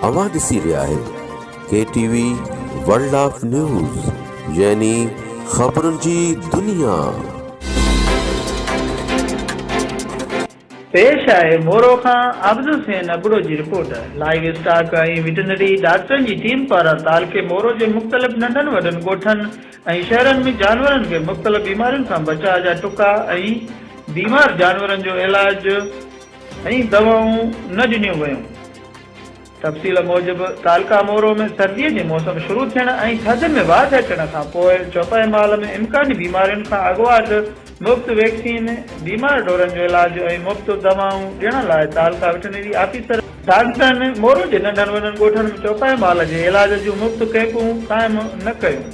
اوهان ڏسي رهيا آهيو K T V world of news يعني خبرن جي دنيا. پيش آهي مورو کان عابد حسين ابڙو جي رپورٽ، لائيو اسٽاڪ ۽ وٽنري ڊاڪٽرن جي ٽيم پاران تعلقي مورو جي مختلف ننڍن وڏن ڳوٺن ۽ شهرن ۾ جانورن کي مختلف بيمارين کان بچاء جا ٽڪا ۽ بيمار جانورن جو علاج ۽ دوائون نه ڏنيون ويون. تفصيل موجب تعلقه مورو ۾ سردي جي موسم شروع ٿيڻ ۽ ٿڌ ۾ واڌ اچڻ کان پوء چوپائي مال ۾ امڪاني بيمارين کان اڳواٽ مفت ويڪسين، بيمار ڍورن جو علاج ۽ مفت دوائون ڏيڻ لاء تعلقه وٽنري آفيسر ڊاڪٽرن مورو جي ننڍن وڏن ڳوٺن ۾ چوپائي مال جي علاج جون مفت ڪئمپون قائم نه ڪيون.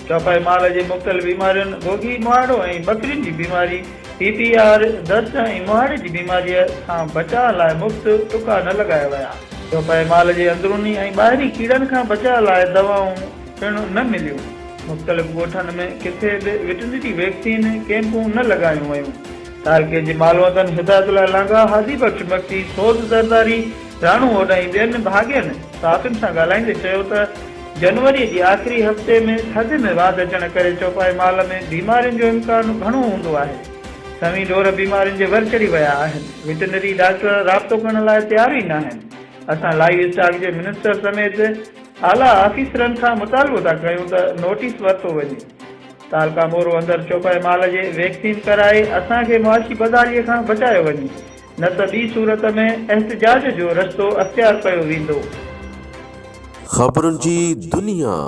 چوپائي مال جي مختلف بيمارين گوگي، مهاڙو ۽ ٻڪرين جي بيماري، پي پي آر، دست ۽ مهاڙي جي بيماريء کان بچاء لاء مفت ٽڪا نه لڳايا ويا. چوپائي مال جي اندروني ۽ ٻاهرين ڪيڙن کان بچاء لاء دوائون پڻ نه مليون. مختلف ڳوٺن ۾ ڪٿي به وٽنري ويڪسين ڪئمپون نه لڳايون ويون. تعلقي جي مالوندن هدايت الله لانگاهه، هادي بخش مگسي، سوز زرداري، راڻو اوڏ ۽ ٻين ڀاڳين صحافين سان ڳالهائيندي چيو ته جنوري جي آخري هفتي ۾ ٿڌ ۾ واڌ اچڻ ڪري چوپائي مال ۾ بيمارين جو امڪان گهڻو هوندو آهي، سوين ڍور بيمارين جي ور چڙهي ويا آهن، وٽنري ڊاڪٽر رابطو ڪرڻ لاء تيار ئي ناهن، اسان لائيو اسٽاڪ جي منسٽر سميت اعليٰ آفيسرن کان مطالبو ٿا ڪيون ته نوٽيس ورتو وڃي، تعلقه مورو اندر چوپائي مال جي ويڪسين ڪرائي اسان کي معاشي بدحالي کان بچايو وڃي. نه ته ٻي صورت ۾ احتجاج جو رستو اختيار ڪيو ويندو. خبرن جي دنيا.